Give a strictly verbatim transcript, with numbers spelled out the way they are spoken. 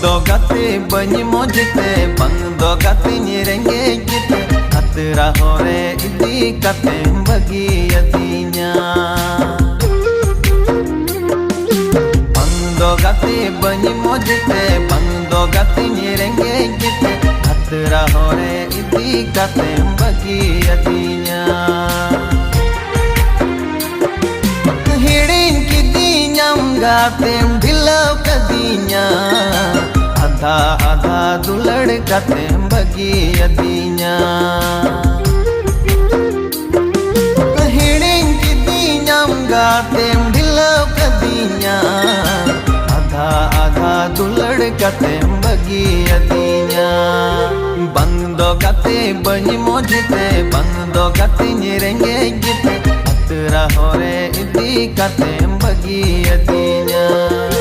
ᱫᱚ ᱜᱟᱛᱮ ᱵᱟᱹᱧ ᱢᱚᱡᱽ ᱛᱮ, ᱵᱟᱝ ᱫᱚ ᱜᱟᱛᱮᱧ ᱨᱮᱸᱜᱮᱡ ᱜᱮᱛᱮ, ᱦᱟᱛᱨᱟ ᱦᱚᱨᱮ ᱤᱫᱤ ᱠᱟᱛᱮᱢ ᱵᱟᱹᱜᱤᱭᱟᱫᱤᱧᱟ᱾ ᱵᱟᱝ ᱫᱚ ᱜᱟᱛᱮ ᱵᱟᱹᱧ ᱢᱚᱡᱽ ᱛᱮ, ᱵᱟᱝ ᱫᱚ ᱜᱟᱛᱮᱧ ᱨᱮᱸᱜᱮᱡ ᱜᱮᱛᱮ, ᱦᱟᱛᱨᱟ ᱦᱚᱨᱮ ᱤᱫᱤ ᱠᱟᱛᱮᱢ ᱵᱟᱹᱜᱤᱭᱟᱫᱤᱧᱟ᱾ ᱦᱤᱲᱤᱧ ᱠᱤᱫᱤᱧᱟᱢ ᱜᱟᱛᱮᱢ ᱰᱷᱤᱞᱟᱹᱣ ᱠᱟᱫᱤᱧᱟ, ᱟᱫᱷᱟ ᱟᱫᱷᱟ ᱫᱩᱞᱟᱹᱲ ᱠᱟᱛᱮᱢ ᱵᱟᱹᱜᱤᱭᱟᱫᱤᱧᱟ᱾ ᱦᱤᱲᱤᱧ ᱠᱤᱫᱤᱧᱟᱢ ᱜᱟᱛᱮᱢ ᱰᱷᱤᱞᱟᱹᱣ ᱠᱟᱫᱤᱧᱟ, ᱟᱫᱷᱟ ᱟᱫᱷᱟ ᱫᱩᱞᱟᱹᱲ ᱠᱟᱛᱮᱢ ᱵᱟᱹᱜᱤᱭᱟᱫᱤᱧᱟ᱾ ᱵᱟᱝ ᱫᱚ ᱜᱟᱛᱮ ᱵᱟᱹᱧ ᱢᱚᱡᱽ ᱛᱮ, ᱵᱟᱝ ᱫᱚ ᱜᱟᱛᱮᱧ ᱨᱮᱸᱜᱮᱡ ᱜᱮᱛᱮ, ᱦᱟᱛᱨᱟ ᱦᱚᱨᱮ ᱤᱫᱤ ᱠᱟᱛᱮᱢ ᱵᱟᱹᱜᱤᱭᱟᱫᱤᱧᱟ᱾